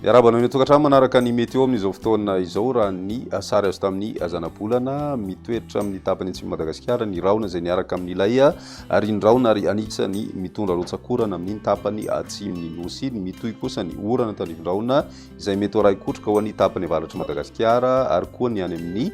Miarahaba anao any an-tokantrano manaraka ny météo amin'izao fotoana izao raha ny sary azo tamin'ny zanabolana mitoetra amin'ny tapany atsimon'i Madagasikara ny rahona izay niaraka amin'ilay rindrahona ary anisan'ny mitondra rotsakorana amin'iny tapany atsimon'ny nosy iny. Mitohy kosa ny orana tandrifin-drahona izay mety ho arahin-kotroka ho an'ny tapany avaratr'i Madagasikara ary koa ny any amin'ny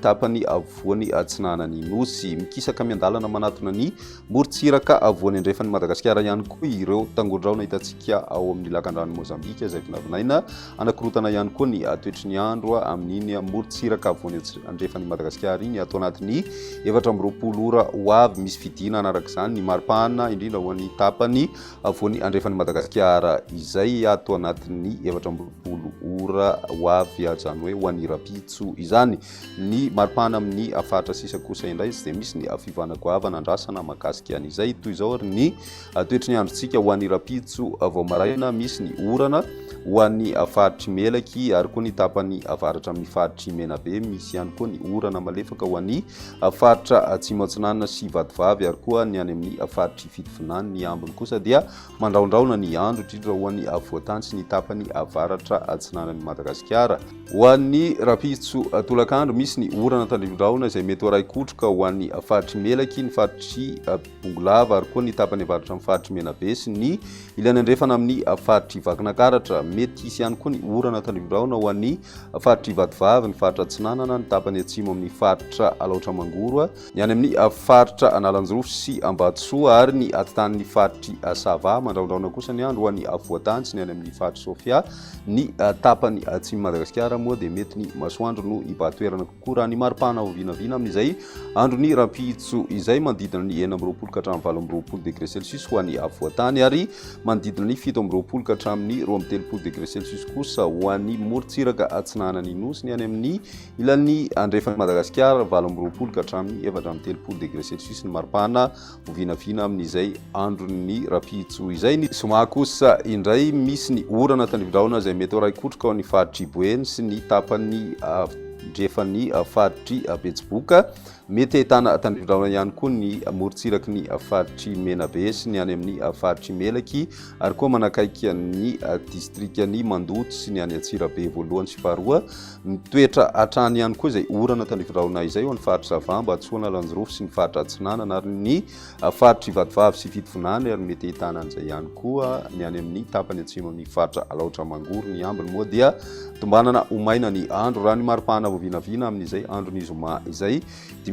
tapany afovoany atsinanan'ny nosy. Mikisaka miandalana manatona ny Morontsiraka afovoany andrefan'i Madagasikara ihany koa ireo tangoron-drahona hitantsika ao amin'ny lakandranon'i Mozambika izay vinavinaina hanakorotana ihany koa ny toetry ny andro amin'iny morontsiraka afovoany andrefan'i Madagasikara iny ato anatin'ny 24 ora ho avy. Misy fidinana araka izany ny maripana indrindra ho an'ny tapany afovoany andrefan'i Madagasikara izay ato anatin'ny 24 ora ho avy, izany hoe ho an'ny rahampitso izany. Ny maripana amin'ny faritra sisa kosa indray tsy dia misy ny fiovana goavana andrasana mahakasika an'izay. Toy izao ary ny toetry ny androntsika ho an'ny rahampitso vao maraina, misy ny orana ho an'ny faritr'i Melaky ary koa ny tapany avaratra amin'ny faritr'i Menabe. Misy ihany koa ny orana malefaka ho an'ny faritra Atsimo Atsinanana sy Vatovavy ary koa ny any amin'ny faritr'i Fitovinany. Ny ambiny kosa dia mandrahondrahona ny andro, indrindra ho an'ny afovoan-tany sy ny tapany avaratra atsinanan'i Madagasikara. Ho an'ny rahampitso tolakandro, misy ny orana tandrifin-drahona izay mety ho arahin-kotroka ho an'ny faritr'i Melaky, ny faritr'i Bongolava ary koa ny tapany avaratra amin'ny faritr'i Menabe sy ny ilany andrefana amin'ny faritr'i Vakinakaratra. Mety hisy ihany koa ny orana tandrifin-drahona ho an'ny faritr'i Vatovavy, ny faritra Atsinanana, ny tapany atsimo amin'ny faritra Alaotra Mangoro, Ny any amin'ny faritra Analanjirofo sy Ambatosoa ary ny atitan'ny faritr'i Sava. Mandrahondrahona kosa ny andro ho an'ny afovoan-tany sy ny any amin'ny faritr'i Sofia. Ny tapany atsimon'i Madagasikara moa dia mety ny masoandro no hibahan-toerana kokoa raha ny maripana ho vinavina amin'izay andron'ny rahampitso izay, manodidina ny 26 ka hatramin'ny 28 degré celsius ho an'ny afovoan-tany ary manodidina ny 27 ka hatramin'ny 32 degré celsius kosa ho an'ny morontsiraka atsinanan'ny Nosy. Ny any amin'ny Ilany andrefan'i Madagasikara, 28 ka hatramin'ny 34 degré celsius ny maripana ho vinavina amin'izay andron'ny rahampitso izay. Ny zoma kosa indray misy ny orana tandrifindrahona izay mety ho arahin-kotroka ao amin'ny faritr'i Boeny sy ny tapany andrefan'ny faritr'i Betsiboka. Mety ahitana tandrifindrahona ihany koa ny morontsiraky ny faritr'i Menabe sy ny any amin'ny faritr'i Melaky ary koa manakaiky ny distrikan'i Mandoto sy ny any Antsirabe voalohany sy faharoa. Mitoetra hatrany ihany koa izay orana tandrifindrahona izay eo amin'ny faritra Sava, Ambatosoa, Analanjirofo sy ny faritra Atsinanana ary ny faritr'i Vatovavy sy Fitovinany ary mety ahitana an'izay ihany koa ny any amin'ny tapany atsimo amin'ny faritra Alaotra Mangoro. Ny ambiny moa dia tombanana ho maina ny andro raha ny maripana vao vinavina amin'izay andron'ny zoma izay,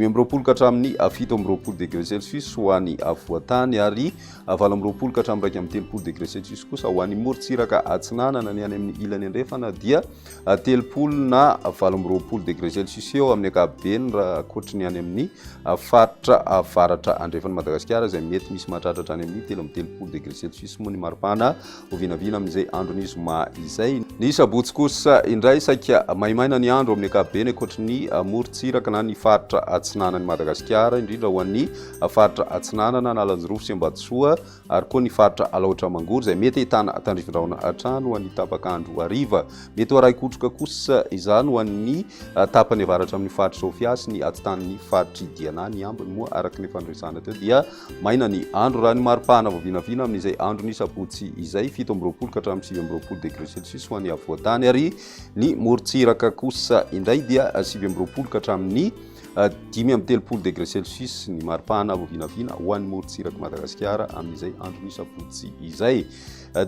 25 ka hatramin'ny 27 degré celsius ho an'ny afovoan-tany ary 28 ka hatramin'ny 31 degré celsius kosa ho an'ny morontsiraka atsinanana. Ny any amin'ny ilany andrefana dia 30 na 28 degré celsius eo amin'ny ankapobeny raha ankoatry ny any amin'ny faritra avaratra andrefan'i Madagasikara izay mety misy mahatratra hatrany amin'ny 33 degré celsius moa ny maripana ho vinavina amin'izay andron'ny zoma izay. Ny sabotsy kosa indray saika maimaina ny andro amin'ny ankapobeny ankoatry ny morontsiraka na ny faritra atsinanan'i Madagasikara indrindra ho an'ny faritra atsinanana Analanjirofo sy Ambatosoa ary koa ny faritra Alaotra Mangoro izay mety ahitana tandrifindrahona hatrany ho an'ny tapak'andro hariva. Mety ho arahin-kotroka kosa izany ho an'ny tapany avaratra amin'ny faritr'i Sofia sy ny atitan'ny faritr'i Diana. Ny ambiny moa araka ny efa noresahana teo dia maina ny andro raha ny maripana vao vinavina amin'izay andron'ny sabotsy izay, 27 ka hatramin'ny 29 degré celsius ho an'ny afovoan-tany ary ny morontsiraka kosa indray dia 29 ka hatramin'ny 35 degré celsius ny maripana vao vinavina ho an'ny morontsirak'i Madagasikara amin'izay andron'ny sabotsy izay.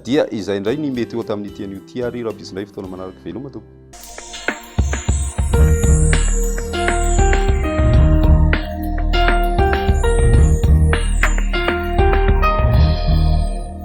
Dia izay indray ny météo tamin'ity anio ity ary rahampitso indray fotoana manaraka. Veloma tompoko.